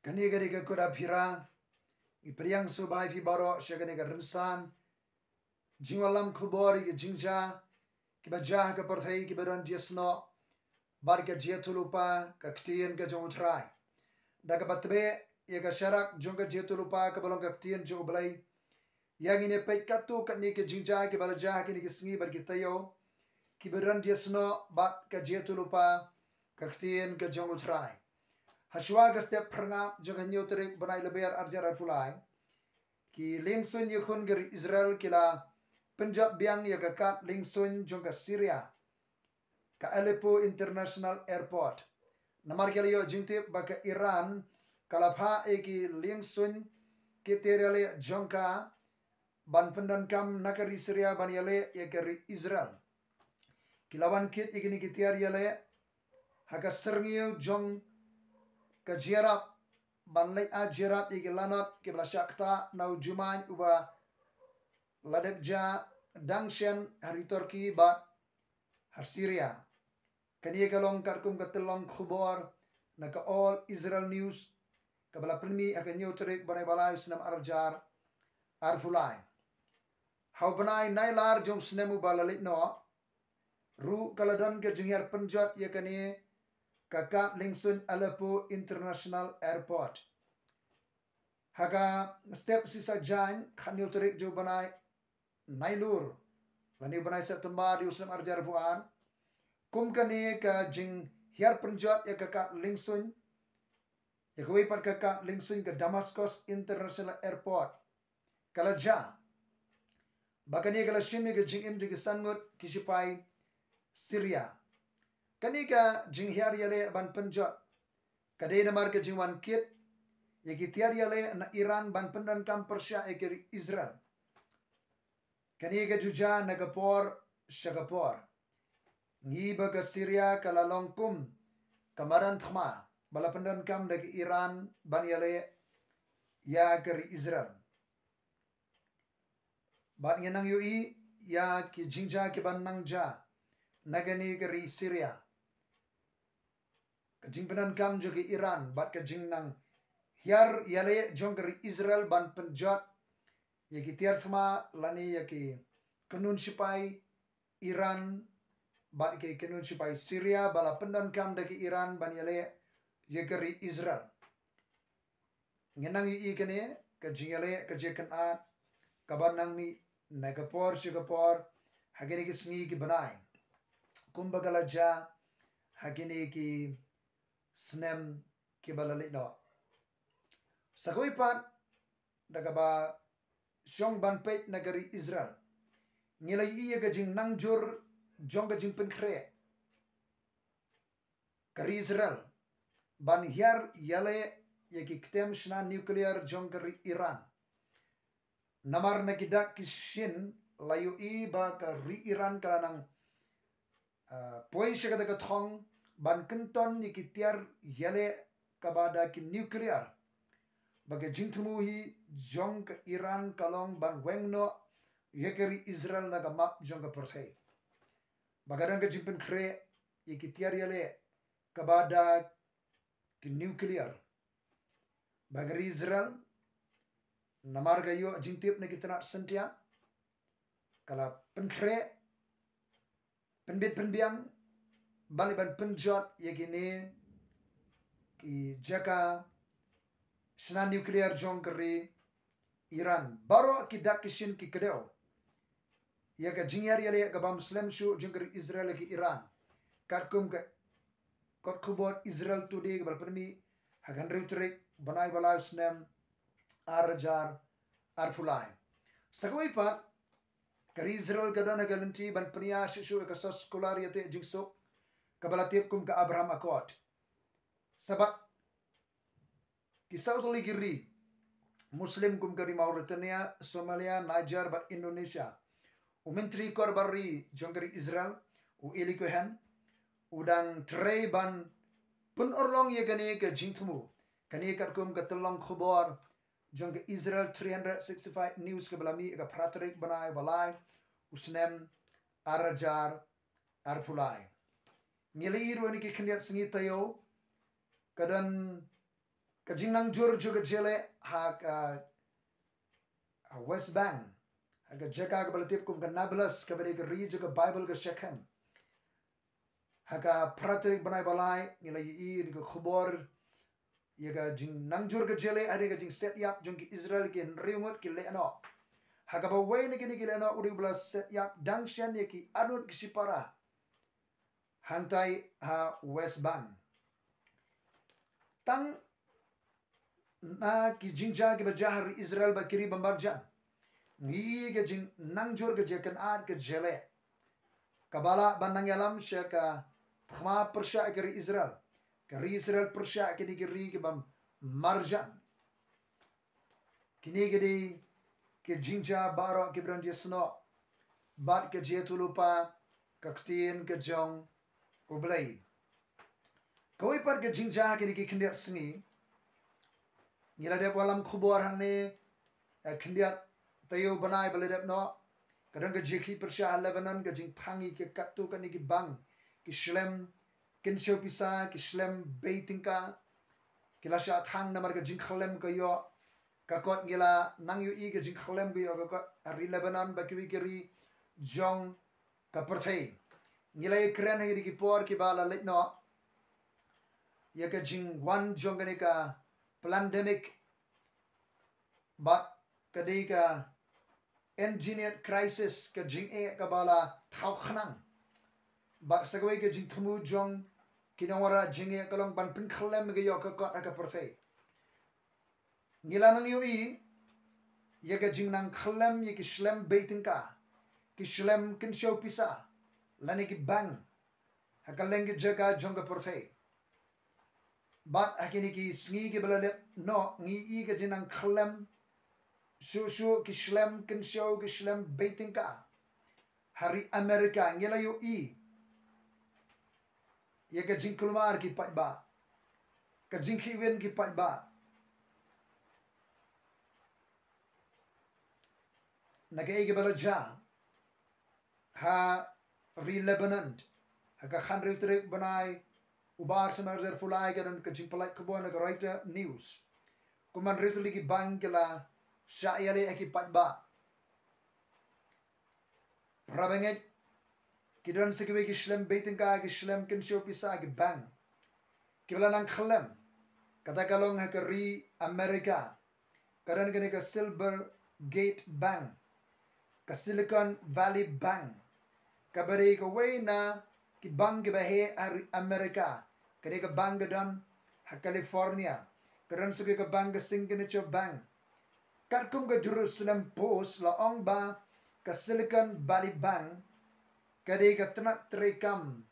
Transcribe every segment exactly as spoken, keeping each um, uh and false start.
Kane ka dei ka Kuda Phira. Ngi pdiang sngewbha ïa phi baroh sha kane ka rynsan jingwallam khubor ïa ki jingjia kiba jia ha ka pyrthei kiba don jingïasnoh bad ka jingïathuhlypa ka ktien ka jong U Trai. Da kaba tbeh ïa ka sharak jong ka jingïathuhlypa kaba long ka ktien jong U Blei, ïa ngin ïa peit katto katne ki jingjia kiba la jia ha kine ki sngi bad ki taïew kiba don jingïasnoh bad ka jingïathuhlypa ka ktien ka jong U Trai. Hashwa ka step phyrngap jong ka hynñiew tarik bnai Lber arhajar arphew lai, ki liengsuiñ ïakhun ka ri Israel ki la pynjot biang ïa ka kad liengsuiñ jong ka Syria, ka Aleppo International Airport. Namar ki la ïoh jingtip ba ka Iran ka la phah ïa ki liengsuiñ ki tiar ïaleh jong ka ban pyndonkam na ka ri Syria ban ïaleh ïa ka ri Israel. Ki la wan kit ïa kine ki tiar ïaleh ha ka syrngiew jong ka jingïarap ban leit ai jingïarap ïa ki lanot kiba la shah ktah na u jumai uba la dep jia dang shen ha ri Turkey bad ha Syria. Kane ka long katkum ka tyllong khubor na ka All Israel News kaba la pynmih ha ka hynñiew tarik bnai ba lai u snem arhajar arphew lai. Ha u bnai Nailar jong u snem uba la leit noh ruh ka la don ka jinghiar pynjot ïa kane ka kad liengsuiñ Aleppo International Airport. Ha ka step shisha jaiñ, ka hynñiew tarik jong u bnai Nailur lane u bnai September jong u snem arhajar arphew ar, kum kane ka jinghiar pynjot ïa ka kad liengsuiñ, ïa kawei pat ka kad liengsuiñ ka Damascus International Airport ka la jia. Ba kane ka la shim ïa ka jingim jong ki san ngut ki shipai Syria. Kane ka jinghiar ïaleh ban pynjot ka dei namar ka jingwan kit ïa ki tiar ïaleh na Iran ban pyndonkam pyrshah ïa ka ri Israel. Kane ka ju jia na ka por sha ka por. Ngi ba ka Syria ka la long kum ka madan thma ba la pyndonkam da ka Iran ban ïaleh ïa ka ri Israel. Bad ngi nang ïohi ïa ki jingjia kiba nang jia na kane ka ri Syria. Ka jingpyndonkam jong ka Iran bad ka jingnang hiar ïaleh jong ka ri Israel ban pynjot ïa ki tiar thma lane ïa ki kynhun shipai Iran bad ki kynhun shipai Syria ba la pyndonkam da ka Iran ban ïaleh ïa ka ri Israel. Ngi nang ïohi kane ka jingïaleh ka jingkynad kaba nang mih na ka por sha ka por ha kine ki sngi ki bnai, kumba ka la jia ha kine ki snem kiba la leit noh. Sa kawei pat, da kaba shong ban peit na ka ri Israel, ngi la ïohi ïa ka jingnang jur jong ka jingpynkhreh ka ri Israel ban hiar ïaleh ïa ki ktem shna nuclear jong ka ri Iran. Namar na ki dak ki shin la ïohi ba ka ri Iran ka la nang, ah, poi sha kata ka thong ban kynton ïa ki tiar ïaleh kaba da ki nuclear. Ba ka jingthmu hi jong ka Iran ka long ban weng noh ïa ka ri Israel na ka map jong ka pyrthei. Ba ka don ka jingpynkhreh ïa ki tiar ïaleh kaba da ki nuclear. Ba ka ri Israel, namar ka ïoh jingtip na ki tnat syntiat, ka la pynkhreh, pynbit pynbiang ban leit ban pynjot ïa kine ki jaka shna nuclear jong ka ri Iran. Baroh ki dak ki shin ki kdew ïa ka jinghiar ïaleh kaba ym slem shuh jong ka ri Israel ïa ka Iran, katkum ka kot khubor Israel Today kaba la pynmih ha ka hynriew tarik bnai ba lai u snem arhajar arphew lai. Sa kawei pat, ka ri Israel ka don ha ka lynti ban pynïar shuh shuh ïa ka soskular ïateh jingsuk kaba la tip kum ka Abraham Accord. Sa bad ki saw tylli ki ri Muslim kum ka ri Mauritania, Somalia, Niger bad Indonesia, u Myntri Kor Bar Ri jong ka ri Israel, u Eli Cohen, u dang trei ban pynurlong ïa kane ka jingthmu. Kane katkum ka tyllong khubor jong ka Israel three hundred sixty-five News kaba la mih ha ka phra tarik bnai ba lai u snem arhajar arphew lai. Ngi la ïohi ruh ha kine ki khyndiat sngi taïew ka don Ka jingnangjur jong ka jylliew ha ka, ha West Bank, ha ka jaka kaba la tip kum ka Nablus, kaba dei ka ri jong ka Baibl ka Shechem. Ha ka phra tarik bnai ba lai ngi la ïohi ïa ka khubor ïa ka jingnangjur ka jylliew, ha ka jingset ïap jong ki Israel ki hynriew ngut ki lehnoh. Ha kaba wei na kine ki lehnoh u dei uba la set ïap dang shen ïa ki arngut ki shipara hangtai ha West Bank. Tang na ki jingjia kiba jia ha ri Israel bad ki ri ba marjan, ngi ïohi ka jingnangjur ka jingkynad ka jylliew, kaba lah ban nang ïalam sha ka thma pyrshah ka ri Israel, ka ri Israel pyrshah kine ki ri kiba marjan. Kine ki dei ki jingjia baroh kiba don jingïasnoh bad ka jingïathuhlypa ka ktien ka jong U Blei. Kawei pat ka jingjia ha kine ki khyndiat sngi, ngi la dep wallam khubor hangne, eh, khyndiat taïew bnai ba la dep noh, ka don ka jingkhih pyrshah ha Lebanon, ka jingthang ïa ki katto katne ki bang, ki shlem kynshew pisa, ki shlem bei tyngka, ki la shah thang namar ka jingkhyllem ka ïoh. Ka kot ngi la nang ïohi ka jingkhyllem ka ïoh ka kot ha ri Lebanon bad kiwei ki ri jong ka pyrthei. Ngi la ïakren ha kine ki por kiba la leit noh ïa ka jingwan jong kane ka pandemic, bad ka dei ka engineered crisis, ka jingeh kaba la thaw khnang. Bad sa kawei ka jingthmu jong ki nongwanrah jingeh ka long ban pynkhyllem ka ïoh ka kot ha ka pyrthei. Ngi la nang ïohi ïa ka jingnang khyllem ïa ki shlem bei tyngka, ki shlem kynshew pisa, lane ki bank, ha kylleng ki jaka jong ka pyrthei. Bad ha kine ki sngi kiba la dep noh ngi ïohi ka jingnang khyllem shuh shuh ki shlem kynshew, ki shlem bei tyngka. Ha ri America ngi la ïohi ïa ka jingkulmar ki paidbah, ka jingkhihwin ki paidbah. Na kaei kaba la jia ha ri Lebanon, ha ka khathynriew tarik bnai u Bar snem ar hajar arphew lai, ka don ka jingpyllait khubor na ka Reuters News. Kumba hynriew tylli ki bank ki la shah ïaleh ha ki paidbah. Para bangeit, ki don sa kiwei ki shlem bei tyngka, ki shlem kynshew pisa ha ki bank, kiba la nang khyllem. Kata ka long ha ka ri America. Ka don kane ka Silver Gate Bank, ka Silicon Valley Bank, kaba dei kawei na ki bank kiba heh ha ri America. Kane ka bank ka don ha California. Ka don sa kawei ka bank, ka Signature Bank. Katkum ka Jerusalem Post la ong ba ka Silicon Valley Bank ka dei ka tnat treikam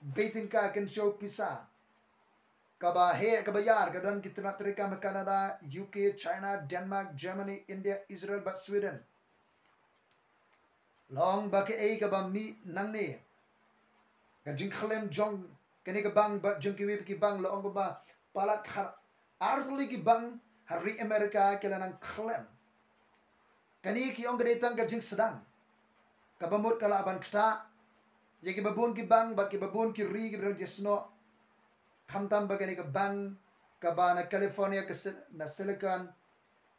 bei tyngka kynshew pisa kaba heh kaba ïar. Ka don ki tnat treikam ha Canada, U K, China, Denmark, Germany, India, Israel bad Sweden. La ong ba kaei kaba mih nangne, ka jingkhyllem jong kane ka bank bad jong kiwei ki bank, la ong ba palat khat ar tylli ki bank ha ri America ki la nang khyllem. Kane ki ong ka dei tang ka jingsdang kaba mut ka lah ban ktah ïa kiba bun ki bank bad kiba bun ki ri kiba don jingïasnoh, khamtam ba kane ka bank kaba na California, ka Sil-, na Silicon,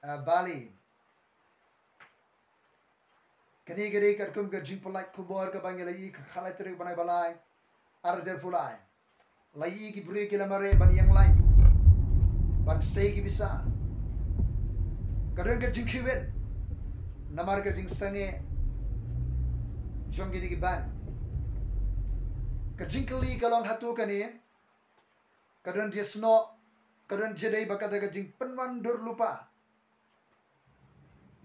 uh, Valley. Kane ka dei katkum ka jingpyllait khubor kaba ngi la ïohi ha ka khatlai tarik bnai ba lai, ar hajar arphew lai. La ïohi ki briew ki la mareh ban ïeng lain, ban sei ki pisa. Ka don ka jingkhihwin namar ka jingsangeh jong kine ki bank. Ka jingkylli ka long, hato kane ka don jingïasnoh, ka don jingïadei bad kata ka jingpynwandur lypa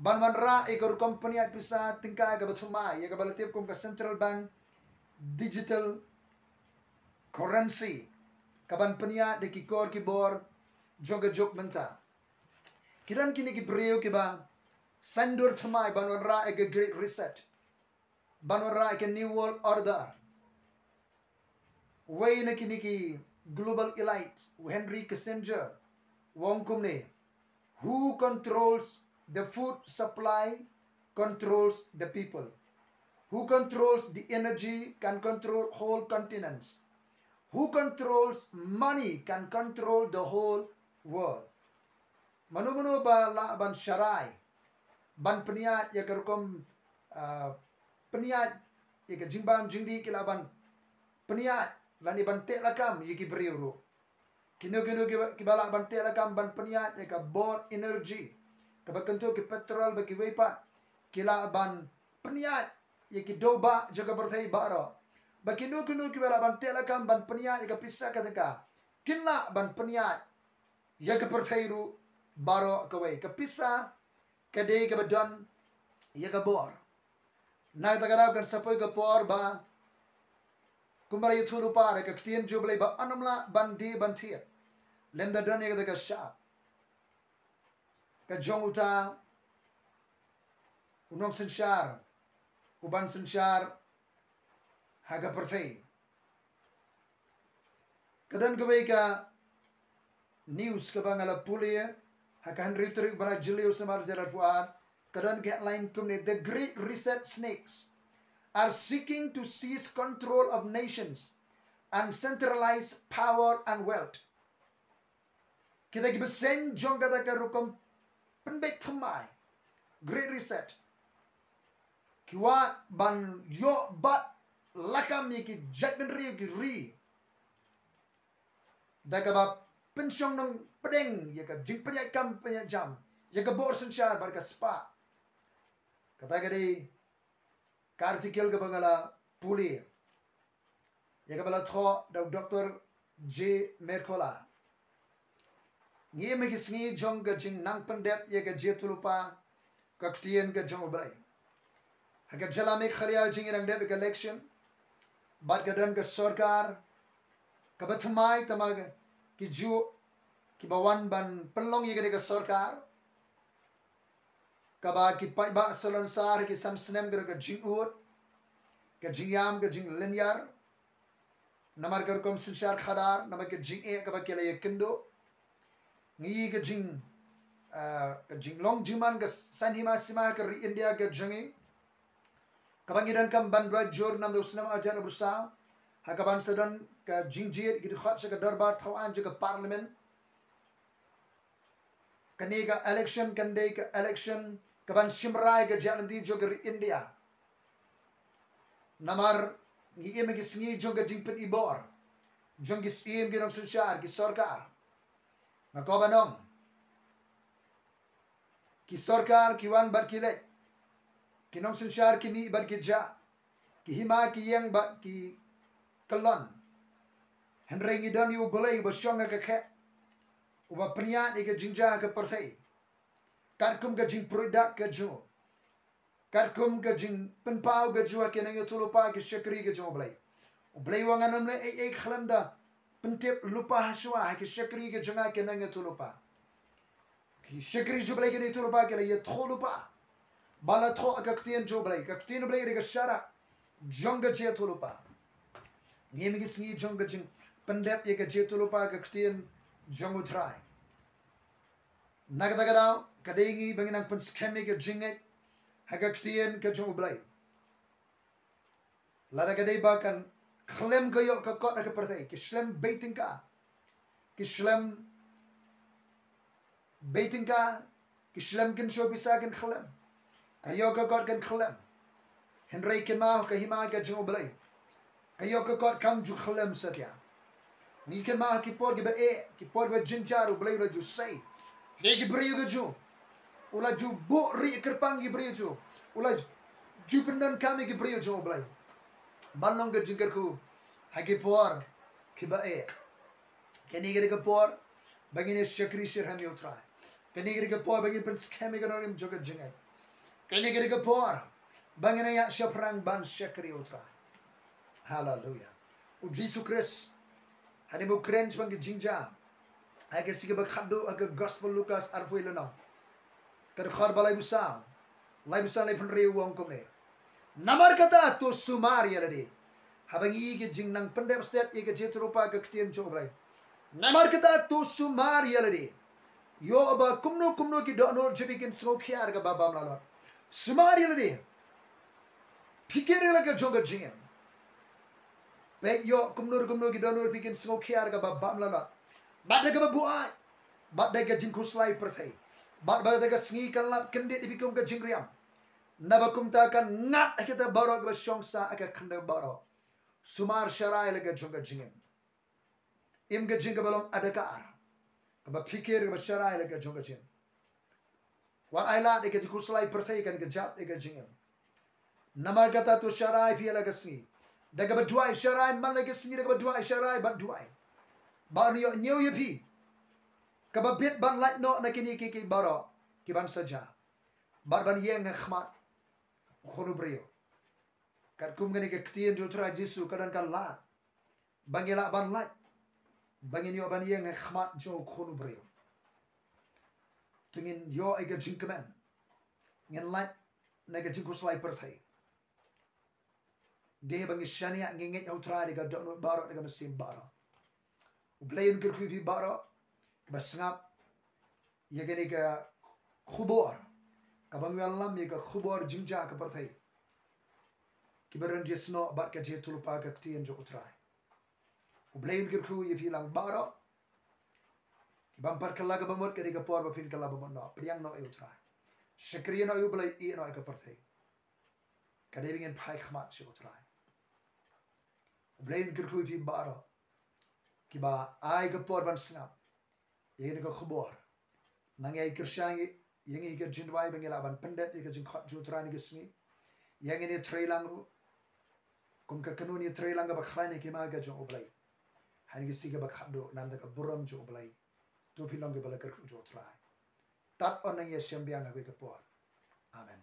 ban wanrah ïa ka rukom pynïaid pisa tyngka kaba thymmai, ïa kaba la tip kum ka central bank digital currency, kaban pynïaid da ki kor ki bor jong ka juk mynta. Ki don kine ki briew kiba sngewdur thymmai ban wanrah ïa ka Great Reset, ban wanrah ïa ka New World Order. Wei na kine ki global elite, u Henry Kissinger, u ong kumne: "Who controls the food supply controls the people. Who controls the energy can control whole continents. Who controls money can control the whole world. Mano mano ba lah ban sharai, ban pynïaid ïa ka rukom, ah, pynïaid ïa ka jingbam jingdih, ki lah ban pynïaid lane ban teh lakam ïa ki briew ruh. Kino kino kiba, kiba lah ban teh lakam ban pynïaid ïa ka bor energy, kaba kyntu ki petrol bad kiwei pat, ki lah ban pynïaid ïa ki dewbah jong ka pyrthei baroh. Bad kino kino kiba lah ban teh lakam ban pynïaid ïa ka pisa ka tyngka, kin lah ban pynïaid ïa ka pyrthei ruh baroh kawei. Ka pisa ka dei kaba don ïa ka bor. Na kata ka daw kan sa poi ka por ba kumba la ïathuh lypa da ka ktien jong U Blei ba yn ym lah ban die ban thied lymda don ïa kata ka shap ka jong uta u nongsynshar uban synshar ha ka pyrthei. Ka don kawei ka news kaba nga la pule ha ka hynriew tarik u bnai Jylliew snem ar hajar arphew ar. Ka don ka headline kumne: The Great Reset snakes are seeking to seize control of nations and centralize power and wealth. Kita ki bseiñ jong kata ka rukom pynbeit thymmai, Great Reset, ki wad ban ïoh bat lakam ïa ki jaitbynriew, ki ri, da kaba pynshong nongpdeng ïa ka jingpynïaid kam pynïaid jam, ïa ka bor synshar bad ka spah. Kata ka dei ka article kaba nga la pule, ïa kaba la thoh da u Doktor Jay Mercola. Ngi im ha ki sngi jong ka jingnang pyndep ïa ka jingïathuhlypa ka ktien ka jong U Blei. Ha ka jylla Meghalaya jong ngi nang dep ïa ka election bad ka don ka sorkar kaba thymmai, tangba ki juh kiba wan ban pynlong ïa kane ka sorkar kaba ki paidbah salonsar ha ki san snem ka don ka jingud, ka jingïam, ka jinglynñiar namar ka rukom synshar khadar, namar ka jingeh kaba ki la ïakynduh. Ngi ïohi ka jing, ah, ka jinglong jingman ka saiñ hima sima ka ri India ka jong ngi, kaba ngi donkam ban duwai jur namar u snem ar hajar arphew saw, ha kaban sa don ka jingjied, ki dkhot sha ka dorbar thaw aiñ jong ka Parliament. Kane ka election kan dei ka election kaban shim rai ka jingïaid lynti jong ka ri India. Namar ngi im ha ki sngi jong ka jingpynibor jong ki syiem, ki nongsynshar, ki sorkar. Nga kwah ban ong, ki sorkar ki wan bad ki leit, ki nongsynshar ki mih bad ki jah, ki hima ki ïeng bad ki kyllon. Hynrei ngi don ïa U Blei uba shong ha ka khet, uba pynïaid ïa ka jingjia ha ka pyrthei katkum ka jingpruid dak ka jong u, katkum ka jingpynpaw ka jong u ha ki nongïathuhlypa, ki shakri ka jong U Blei. U Blei u ong, ngan ym leh ei ei khlem da pyntip lypa hashwa ha ki shakri ka jong nga ki nongïathuhlypa. Ki shakri jong U Blei ki nongïathuhlypa ki la ïathuhlypa ba la thoh ka ktien jong U Blei. Ka ktien U Blei ka dei ka sharak jong ka jingïathuhlypa. Ngi im ha ki sngi jong ka jingpyndep ïa ka jingïathuhlypa ka ktien jong U Trai. Na kata ka daw ka dei ngi ba ngin nang pynskhem ïa ka jingngeit ha ka ktien ka jong U Blei. Lada ka dei ba kan khlem ka ïoh ka kot ha ka pyrthei, ki shlem bei tyngka, ki shlem bei tyngka, ki shlem kynshew pisa kin khlem. Ka ïoh ka kot kan khlem. Hynrei kynmaw ka hima ka jong U Blei, ka ïoh ka kot kam ju khlem satia. Ngi kynmaw ha ki por kiba eh, ki por kiba jynjar, U Blei u la ju sei ïa ki briew ka jong u, u la ju buhrieh kyrpang ïa ki briew jong u, u la ju pyndonkam ïa ki briew jong U Blei ban long ka jingkyrkhu ha ki por kiba eh. Kane ka dei ka por ba ngin ïa shakri shitrhem ïa U Trai. Kane ka dei ka por ba ngin pynskhem ïa ka nongrim jong ka jingngeit. Kane ka dei ka por ba ngin ïa shaphrang ban shakri ïa U Trai. Haleluya. U Jisu Khrist, hadien ba u kren shaphang ka jingjia ha ka sngi kaba khatduh ha ka Gospel Lukas arphew lynnong, ka dkhot ba laiphew saw, laiphew saw, laiphew hynriew, u ong kumne: Namar kata to sumar ïa lade. Haba ngi ïohi ka jingnang pyndep stet ïa ka jingïathuhlypa ka ktien jong U Blei. Namar kata to sumar ïa lade. Ïoh ba kumno kumno ki dohnud jong phi kin sngewkhia ïa kaba bym lah lut. Sumar ïa lade. Pyrkhat ïa la ka jong ka jingim. Peit, ïoh kumno kumno ki dohnud phi kin sngewkhia ïa kaba bym lah lut. Bad da kaba buaid, bad da ka jingkhuslai pyrthei, bad ba da ka sngi kan lap kyndit ïa phi kum ka jingriam. Naba kumta kan ngat ha kita baroh kiba shong sah ha ka khyndew baroh. Sumar sharai la ka jong ka jingim. Im ka jing kaba long adakar, kaba phikir, kaba sharai la ka jong ka jingim. Wat ai lad ïa ka jingkhuslai pyrthei kan kjat ïa ka jingim. Namar kata to sharai phi la ka sngi. Da kaba duwai sharai man la ka sngi, da kaba duwai sharai bad duwai. Ba un ïoh ñiew ïa phi kaba bit ban lait noh na kine ki, ki baroh kiban sa jia, bad ban ïeng ha khmat u Khun u briew. Katkum kane ka ktien jong u Trai Jisu ka don ka lad ba ngin lah ban lait, ba ngin ïoh ban ïeng ha khmat jong u Khun u briew. To ngin ïoh ïa ka jingkmen, ngin lait na ka jingkhuslai pyrthei. Dei ba ngi shaniah, ngi ngeit ha u Trai da ka dohnud baroh, da ka mynsiem baroh. U Blei un kyrkhu ïa phi baroh kiba sngap ïa kane ka khubor kaba ngi ïalam ïa ka khubor jingjia ka pyrthei, kiba rynjisnoh bad ka jingïathuhlypa ka ktien jong u Trai. U Blei un kyrkhu ïa phi lang baroh. Ki bym pat kylla kaba mut, ka dei ka por ba phin kylla ba mut noh. Pdiang noh ïa u Trai. Shakri noh ïa u Blei, ïeh noh ïa ka pyrthei. Ka dei ba ngin phai khmat sha u Trai. U Blei un kyrkhu ïa phi baroh kiba ai ka por ban sngap ïa kane ka khubor. Nang ïai kyrshan ïa ngi ha ka jingduwai ba ngin lah ban pyndep ïa ka jingkhot jong u Trai ha kane ka sngi. Ïa ngin ïatreilang ruh kum ka kynhun ïatreilang kaba khlaiñ ha ka hima ka jong u Blei ha kane ka sngi kaba khatduh, namar ka burom jong u Blei. To phin long kiba la kyrkhu da u Trai. Tad un nang ïashem biang ha kawei ka por. Amen.